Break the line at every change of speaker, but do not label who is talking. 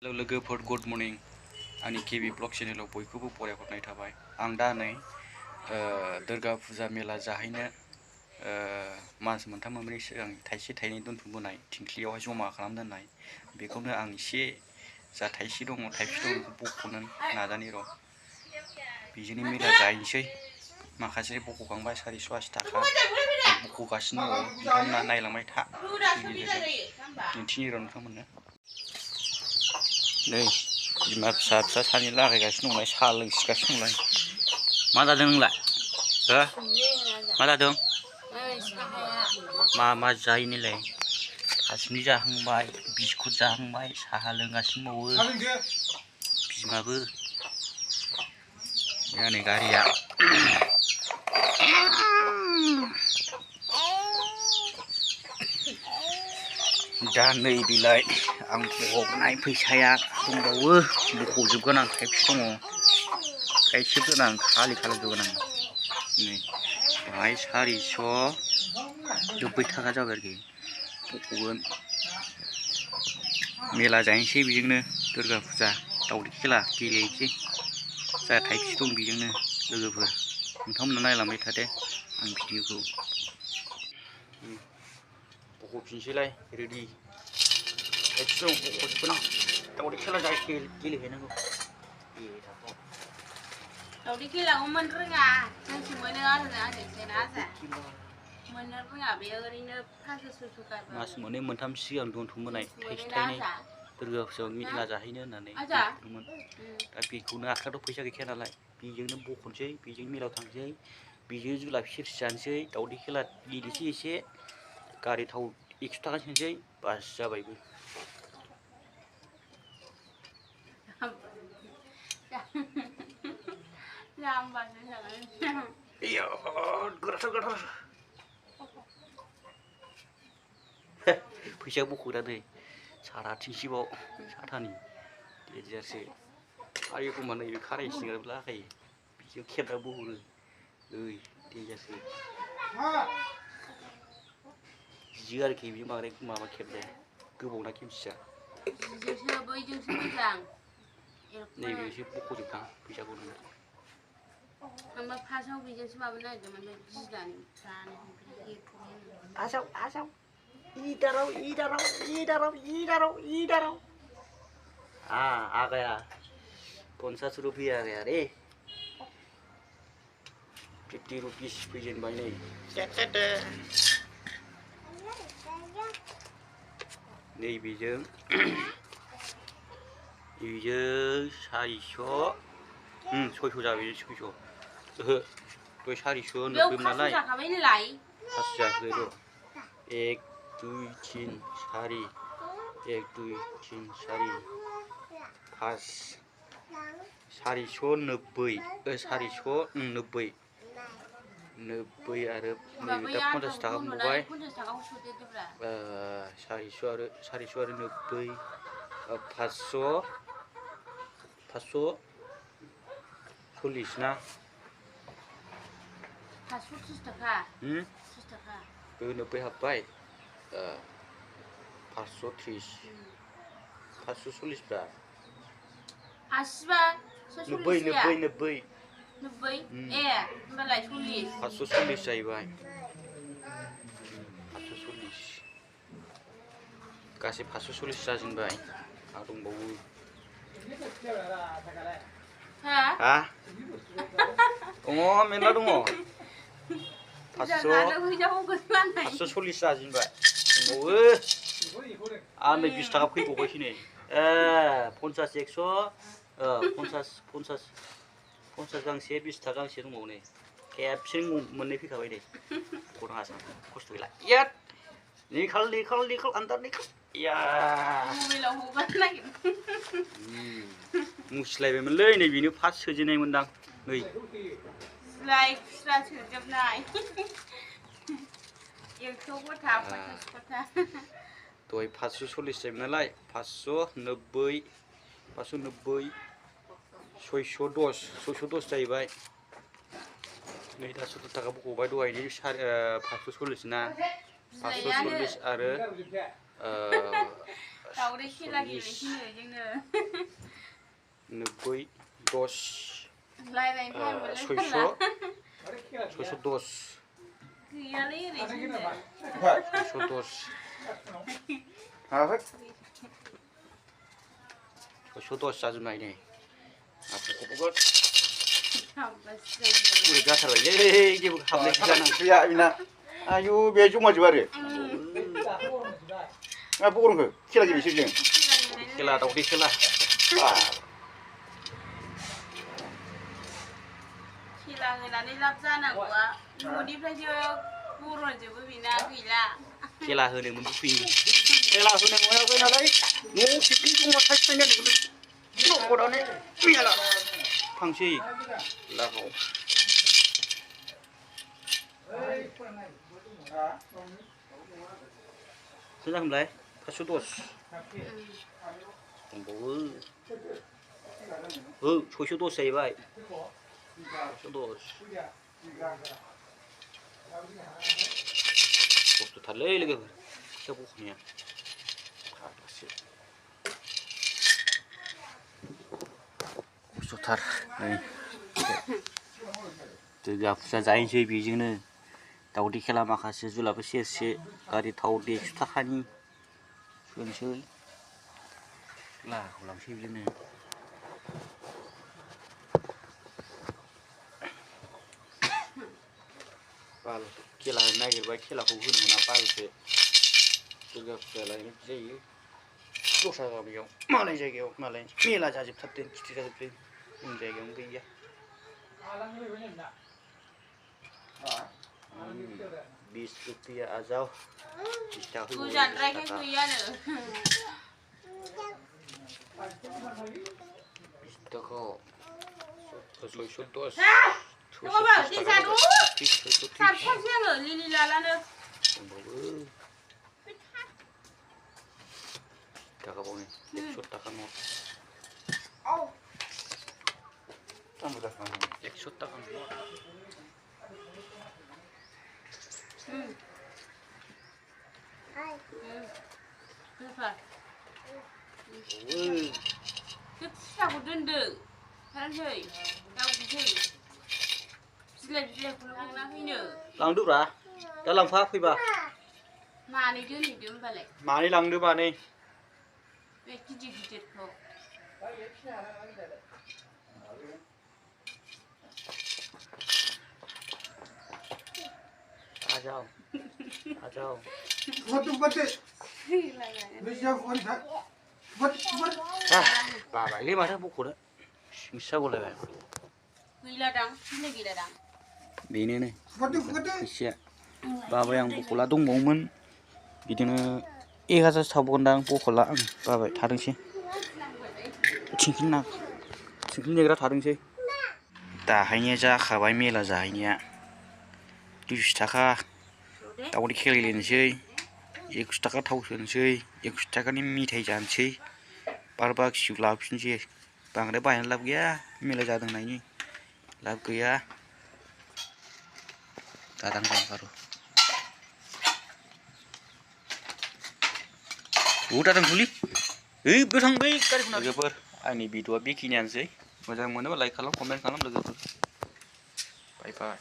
लोगोफोर good morning आंनि Kbvlogschannel बयखौबो बरायहरनाय थाबाय। आं दा नै दुर्गा पुजा मेला जाहैनो मास मोनथाम मोनब्रै सिगां थाइसे थाइनै दोनथुमबोनाय थिंख्लियावहाय जमा खालाम दोननाय बेखौनो आं एसे जा थाइसे दङ थाइसे दं बेखौ बख'नो नाजानि र'। बेजोंनो मेला जाहैनोसै। माखासे बख'खांबाय 480 थाखा बख'गासिनो दङ। नोंथांमोना नायलांबाय था। दिन्थिनि र' नोंथांमोननो। नै बिमा फिसा सानै लागायगासिनो दंलाय साहा लोंसिगासिनो दंलाय। मा जादों नोंलाय? हो? मा जादों? मा जायो नोंलाय? थासुमलि जाहांबाय, बिस्कुट जाहांबाय, साहा लोंगासिनो दंबावो। बिमाबो नै गारिया दा नै बिलाइ आं बख'नाय फैसाया दंबावो बख'जोबगोन आं थाइसे दङ थाइसे गोनां खालि खालामजोबगोन आं नै बाहाय 490 थाखा जाबाय आरोखि बख'गोन मेला जाहैनोसै बेजोंनो दुर्गा फुजा दावदै खेला गेलेनोसै जा थाइसे दं बेजोंनो लोगोफोर नोंथांमोना नायलांबाय था दे आं भिडिअखौ बख'फिनसैलाय रेडि थाइसे दं बख'जोबगोन आं दावदै खेला गेलेहैनांगौ
दावदै खेलाखौ मोन रोङा जोंसो मोनो आंजोंसो ना आजा मोननो रोङा बे ओरैनो 500-600 गारबा
मास मोननै मोनथाम सिगां दोनथुमबोनाय थाइसे थाइनै दुर्गा फुजायाव मेला जाहैनो होननानै दोनथुमदोंमोन दा बेखौनो आखाइयावथ' फैसा गैखाया नालाय बेजोंनो बख'नोसै बेजों मेलायाव थांसै बेजों जुलाफि सेरसे जानोसै दावदै खेला गेलेनोसै एसे गारि थाव 100 थाखा सोनोसै बास जाबायबो फैसा बख'ग्रा दै सारा थिंसेबाव साथानि देनजारसो आरो एखमबा नैबे खाराय सिंग्राबो लागायो बिजों खेबना बहरो ओइ देनजारसो जियो आरोखि बे बांद्राय माबा खेबजाया गोबावना खेमसिया
जिजोंसो बैजोंसो मोजां
नैबेसो बख'जोबदां फैसाखौ नोङो
आंबा फार्स्टआव बेजोंसो माबानो नागिरदोंमोन गिनानै
आजाव इदाराव आ गया 50 रुपया आ गया रे 50 रुपीस फैजेनबाय नै नैबेजों बेजों 400 600 जाबाय 600 ओहो दय 490 नालाय 5 जाखो र' 1 2 3 4 1 2 3 4 5 490 490 आरो नैबे दा 50 थाखा मोनबाय 400 आरो 90 540 ना
530 थाखा 30 थाखा
90 हाबबाय 530 540 ब्रा
80 बा
90
ए होमबालाय 40
540 जाहैबाय 540 गासै 540 जाजेनबाय आरो दंबावो हा दङ मेरला दङ 540 जाजेनबाय दंबावो आरो नै 20 थाखा फैबावबायसो नै 50 100 50 गांसे 20 थाखा गांसे दंबावो नै खेबसेनो मोननै फैखाबाय नै बख'नाङासै खस्थ' गैला याद निखाल आन्दार निखाल या
मबाइलाव हगारनो नागिरदों
मुसिलायबायमोनलै नै बेनो फार्स्ट सोजेननाय मोनदां नै
सिलाय खुस्रा सोजोबनाय 100 गथा 50 गथा
दहाय 540 जायोमोन नालाय 590 610 जाहैबाय नै दा 70 थाखा बख'बाय दहायनि 540 ना 540 आरो
दावदै खेला गेलेसिनो जोंनो
90 dos Soixante dos जाजोबनाय नै आफाखौबो उरै जाथारबायलै जेबो हाबनाय जानांसैया बिना आयु बे जमाजोब आरो मा बर'खौ खेला गेलेसै जों खेला दावदै खेला
खेला होनानै लाब जानांगौआ न'निफ्रायसो बर'जोबो बेना गैला
खेला होनो मोनफैयो खेला होनो मोनाखै नालाय न'आव पिकनिक दङ थाइसे थाइनै न'खरानो मेला थांसै खेलाखौ जागोनलाय 510 दंबावो 610 जाहैबाय 610 खस्थ'थारलै लोगोफोर खोथिया बख'नाया खस्थ'थार नै दुर्गा फुजा जाहैनोसै बेजोंनो दावदै खेला माखासे जुलाफे सेरसे गारि थाव 100 थाखानि सोनोसै लाखौ लांसै बेजोंनो बाल खेला होनो नागिरबाय खेलाखौ होनो मोना बालसो दुर्गा फुजा लायनाय जायो दस्रा गामियाव मालाय जायगायाव मालाय मेला जाजोबथारदों गिदिर जाजोबदों जोंनि जायगायावनो गैया 20 रुपया आ जाओ 20 टाका
गोजानद्रायखाय गैयानो
20 टाका 610
लिलि लालानो
टाका बावनो 100 टाका नट 100 टाका नट
फिसाखौ दोनदो थारसै दावसै बिलाइखौल' लांना फैनो
लांदोब्रा दा लांफा फैबा
मानै दोनहैदो होमबालाय
मानै लांदो मानै
बे गिदिर गिदिरखौ
आ जाओ बाबायलै माथो बख'नो सिंसा गलायबाय
गैलादां बिलाइ गैलादां
बेनो नै फैसाया बाबाय आं बख'ला दंबावोमोन बिदिनो 1000 थाबावगोनदां बख'ला आं बाबाय थादोंसै थिंख्लिं देग्रा थादोंसै दाहायनिया जाखाबाय मेला जाहैनाया 200 टाका दावदै खेला गेलेनोसै 100 टाका थाव सोनोसै 100 टाकानि मिथाइ जानोसै बारबा खिउ लाफिनसै बांद्राय बायनानै लाब गैया मेला जादों नायनि लाब गैया दादां बारो दादां गुलि बेयाव थांबाय गारिखौ लोगोफोर आंनि भिडिअ'आ बेखिनियानोसै मोजां मोनोबा लाइक खालाम कमेन्ट खालाम लोगोफोर बाय बाय